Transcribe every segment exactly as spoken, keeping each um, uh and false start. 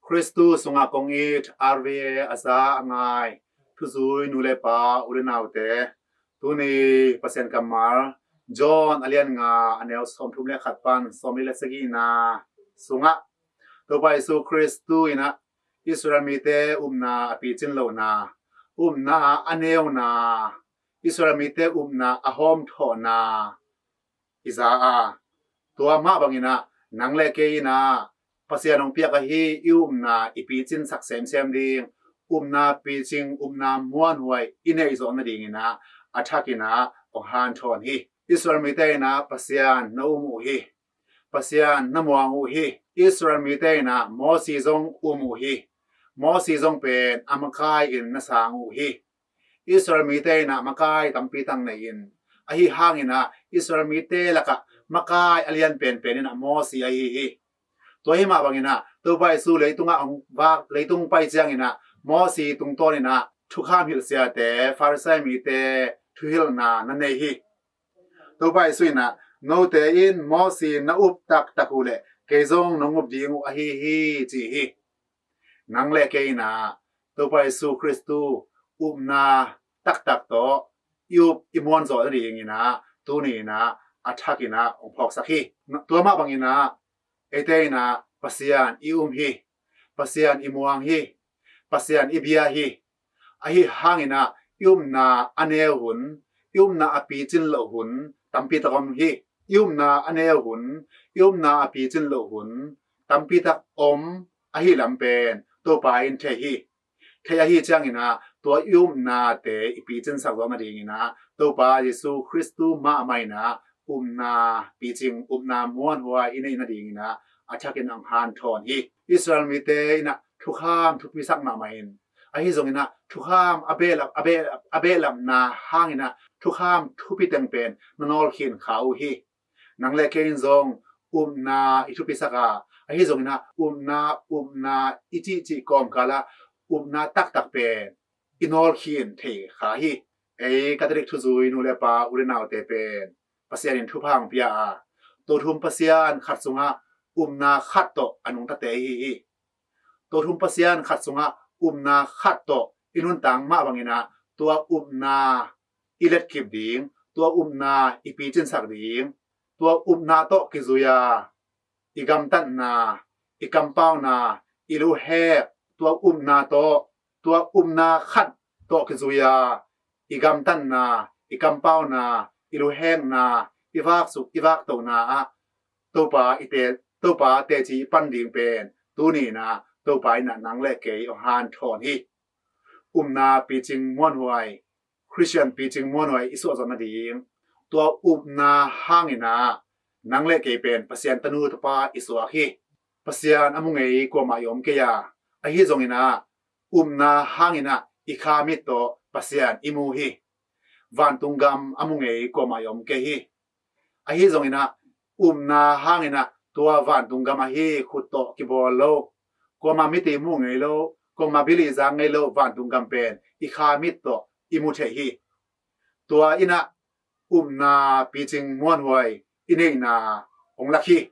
Khristu sungah kong it R V A a za a ngai thuzui nu le pa, u le naute, tuni Pasian kammal John a lian nga, a neu sawmthum le khat pan sawmli le sagihna sungah Topa Jesu Khristu in ah Israel mite upna a picin lohna, upna a neuna, Israel mite upna a hawmthawhna i za a, tua mah bangin ah nang le kei in ah Pasian hong piak ahi i upna i picinsak semsem ding, upna picing, upna muanhuai i neih zawh nadingin ah a thakin ah hong hanthawn hi. Israel mite in ah Pasian na um uh hi. Pasian na muang uh hi. Israel mite in ah Mosi zong um uh hi. Mosi zong pen a makai in na sang uh hi. Israel mite in ah makai tampi tak nei in, ahi hangin ah Israel mite lakah makai a lian penpen in ah Mosi ahi hi. Tua hi mah bangin ah Topa Jesu leitungah hong vak, leitung pai ciangin ah Mosi tungtawn in ah thukham hilh siate, Farisai mite thuhilhna na nei hi. Topa Jesu in ah, note in Mosi na up taktak uh leh kei zong nong up ding uh ahi hi, ci hi. Nang le kei in ah Topa Jesu Khristu upna taktak tawh i up i muan zawh nadingin ah tuni in ah a thakin ah hong phawksak hi. Tua mah bangin ah eite in ah Pasian i um hi. Pasian i muang hi. Pasian i bia hi. Ahi hangin ah i upna a neu hun, i upna a picin loh hun tampi tak om hi. I upna a neu hun, i upna a picin loh hun tampi tak om ahi lam pen Topa in thei hi. Thei ahi ciangin ah tua i upnate i picinsak zawh nadingin ah Topa Jesu Khristu mahmah in ah upna picing, upna muanhuai i neih nadingin ah a thakin hong hanthawn hi. Israel mite in ah thukham thupisak mahmah in, ahi zongin ah thukham a behlap, a behlap, a behlapna hangin ah thukham thupi teng pen na nawlkhin kha uh hi. Nang le kei in zong upna i thupisak a, ahi zongin ah upna, upna i cihcih kawmkal ah upna taktak pen i nawlkhin thei kha hi. Ei Catholic thuzui nu le pa, u le naute pen Pasian in thupha hong pia a, Tothum Pasian khat sungah upna khat tawh a nungtate i hi hi. Tothum Pasian khat sungah upna khat tawh i nuntak mah bangin ah tua upna i letkip ding, tua upna i picinsak ding, tua upna tawh kizui a i gamtatna, i kampauna, i luhek, tua upna tawh, tua upna khat tawh kizui a i gamtatna, i kampauna, i luhekna, i vaksuk, i vaktohna ah Topa i te, Topa teci i pan ding pen tuni in ah Topa in ah nang le kei hong hanthawn hi. Upna picing muanhuai, Khristian picing muanhuai i suah zawh nading, tua upna hangin ah nang le kei pen Pasian tanu tapa i suak hi. Pasian a mu ngei kuamah i om kei a, ahi zongin ah upna hangin ah i kha mit tawh Pasian i mu hi. Vantung gam a mu ngei kuamah i om kei hi. Ahi zongin ah upna hangin ah tua vantung gam ahi khut tawh kibawl lo, kuamah mite i mu ngei lo, kuamah bili i zak ngei lo vantung gam pen i kha mit tawh i mu thei hi. Tua in ah upna picing muanhuai i neihna hong lak hi.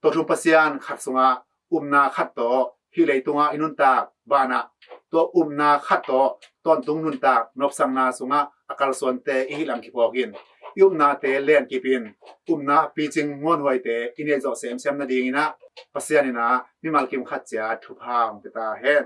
Tothum Pasian khat sungah upna khat tawh hih leitungah i nuntak banah, tua upna khat tawh tawntung nuntak nopsakna sungah a kalsuante i hih lam kiphawk in, i upnate lenkip in, upna picing muanhuaite i neih zawh semsem nadingin ah Pasian in ah mimal kim khat ciat thupha hong pia ta hen.